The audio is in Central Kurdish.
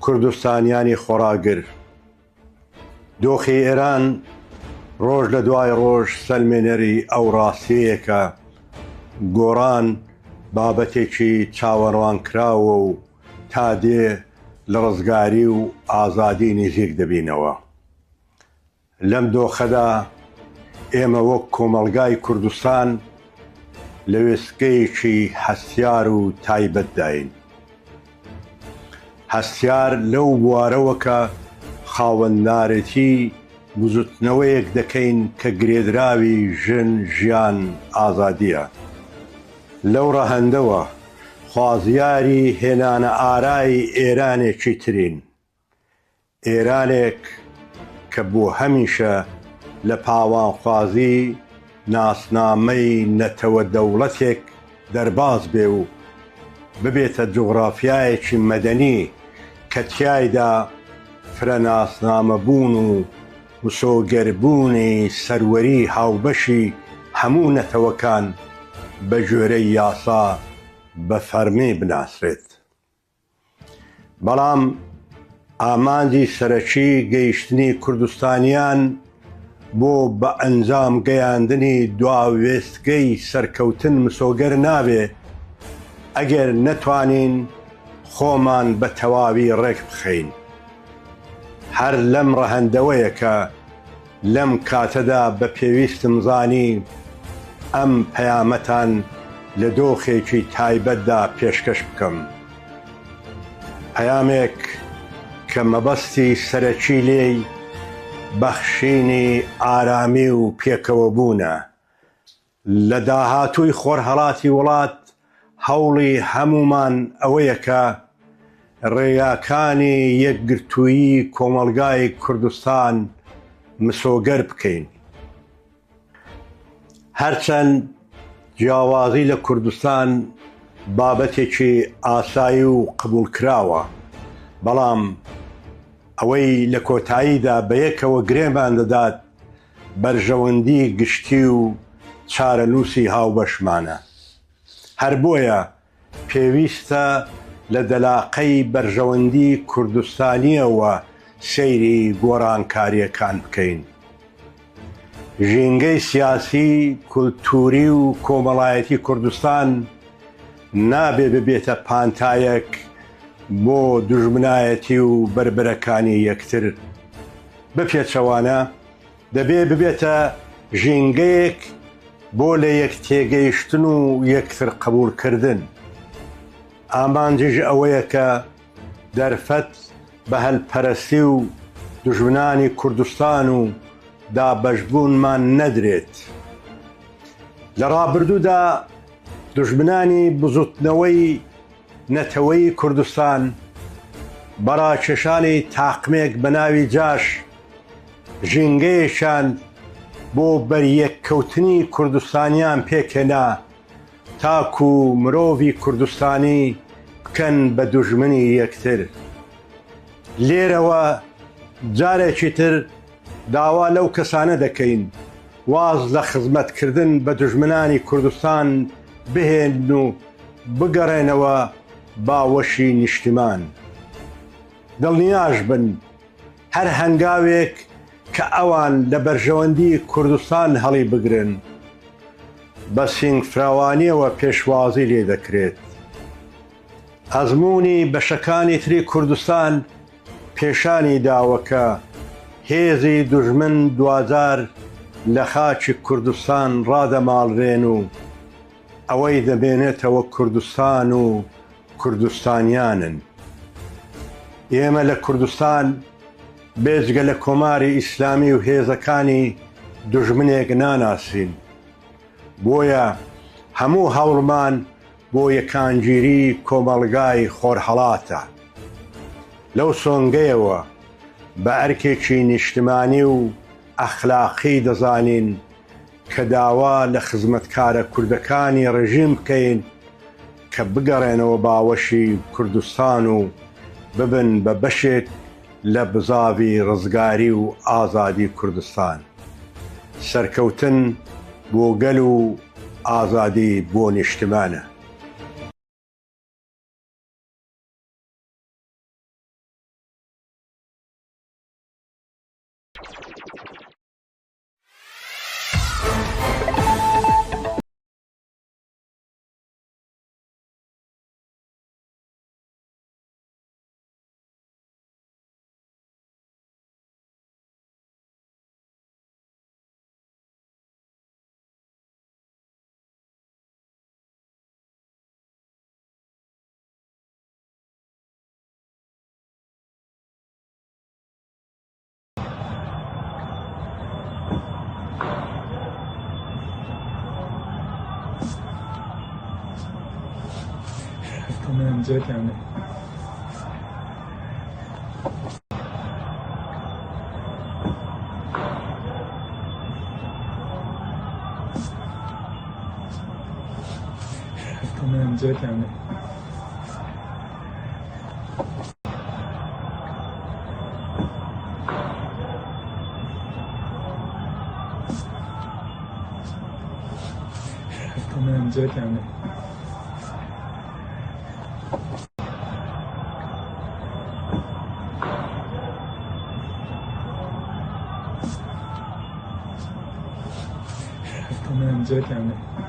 کوردستانیانی خۆڕاگر، دۆخی ئێران ڕۆژ لە دوای ڕۆژ سەلمێنەری ئەو ڕاستیەیە کە گۆڕان بابەتێکی چاوەڕوانکراوە و تا دێ لە ڕزگاری و ئازادی نیزیک دەبینەوە. لەم دۆخەدا ئێمە وەک کۆمەڵگای کوردستان لە وێستگەیەکی هەستیار و تایبەتداین. هەستیار لەو بوارەوە کە خاوەندارێتی بزوتنەوەیەک دەکەین کە گرێدراوی ژن، ژیان، ئازادییە. لەو ڕەهەندەوە خوازیاری هێنانەئارای ئێرانێکی ترین. ئێرانێک کە بۆ هەمیشە لە پاوانخوازی ناسنامەی نەتەوە دەوڵەتێک دەرباز بێ و ببێتە جوغرافیایەکی مەدەنی کە تیایدا فرەناسنامەبوون و مسۆگەربوونی سەروەری هاوبەشی هەموو نەتەوەکان بە گوێرەی یاسا بە فەرمی بناسرێت. بەڵام ئامانجی سەرەکی گەیشتنی کوردستانیان بۆ بە ئەنجام گەیاندنی دوا وێستگەی سەرکەوتن مسۆگەر نابێ ئەگەر نەتوانین خۆمان بە تەواوی ڕێک بخەین. هەر لەم ڕەهەندەوەیە کە لەم کاتەدا بە پێویستم زانی ئەم پەیامەتان لە دۆخێکی تایبەتدا پێشکەش بکەم. پەیامێک کە مەبەستی سەرەکی لێی بەخشینی ئارامی و پێکەوەبوونە. لە داهاتووی خۆرهەڵاتی وڵات هەوڵی هەموومان ئەوەیە کە ڕێگاکانی یەکگرتوویی کۆمەڵگای کوردستان مسۆگەر بکەین. هەرچەند جیاوازی لە کوردستان بابەتێکی ئاسایی و قبوڵکراوە، بەڵام ئەوەی لە کۆتاییدا بەیەکەوە گرێمان دەدات بەرژەوەندی گشتی و چارەنووسی هاوبەشمانە. هەر بۆیە پێویستە لە دەلاقەی بەرژەوەندی کوردستانییەوە سەیری گۆڕانکارییەکان بکەین. ژینگەی سیاسی، کولتووری و کۆمەڵایەتی کوردستان نابێ ببێتە پانتایەک بۆ دوژمنایەتی و بەربەرەکانی یەکتر. بە پێچەوانە دەبێ ببێتە ژینگەیەک بۆ لە یەک تێگەیشتن و یەکتر قبوڵکردن. ئامانجیش ئەوەیە کە دەرفەت بە هەلپەرستی و دوژمنانی کوردستان و دابەشبوونمان نەدرێت. لە ڕابردوودا دوژمنانی بزوتنەوەی نەتەوەیی کوردستان بە ڕاکێشانی تاقمێک بە ناوی جاش ژینگەیەکیان بۆ بەریەککەوتنی کوردستانیان پێکهێنا تاکو مرۆڤی کوردستانی بکەن بە دوژمنی یەکتر. لێرەوە جارێکی تر داوا لەو کەسانە دەکەین واز لە خزمەتکردن بە دوژمنانی کوردستان بهێنن و بگەڕێنەوە باوەشی نیشتیمان. دڵنیاش بن هەر هەنگاوێک کە ئەوان لە بەرژەوەندی کوردستان هەڵیبگرن بە سینگفراوانیەوە پێشوازی لێدەکرێت. ئەزموونی بەشەکانی تری کوردستان پێشانی داوە کە هێزی دوژمن دواجار لە خاکی کوردستان ڕادەماڵرێن و ئەوەی دەمێنێتەوە کوردستان و کوردستانیانن. ئێمە لە کوردستان بێجگە لە کۆماری ئیسلامی و هێزەکانی دوژمنێک ناناسین. بۆیە هەموو هەوڵمان بۆ یەکانگیری کۆمەڵگای خۆرهەڵاتە. لەو سۆنگەیەوە بە ئەرکێکی نیشتمانی و ئەخلاقی دەزانین کە داوا لە خزمەتکارە کوردەکانی ڕێژیم بکەین کە بگەڕێنەوە باوەشی کوردستان و ببن بە بەشێک لە بزاڤی ڕزگاری و ئازادی کوردستان. سەرکەوتن بۆ گەل و ئازادی بۆ نیشتمانە. تمام جات يعني.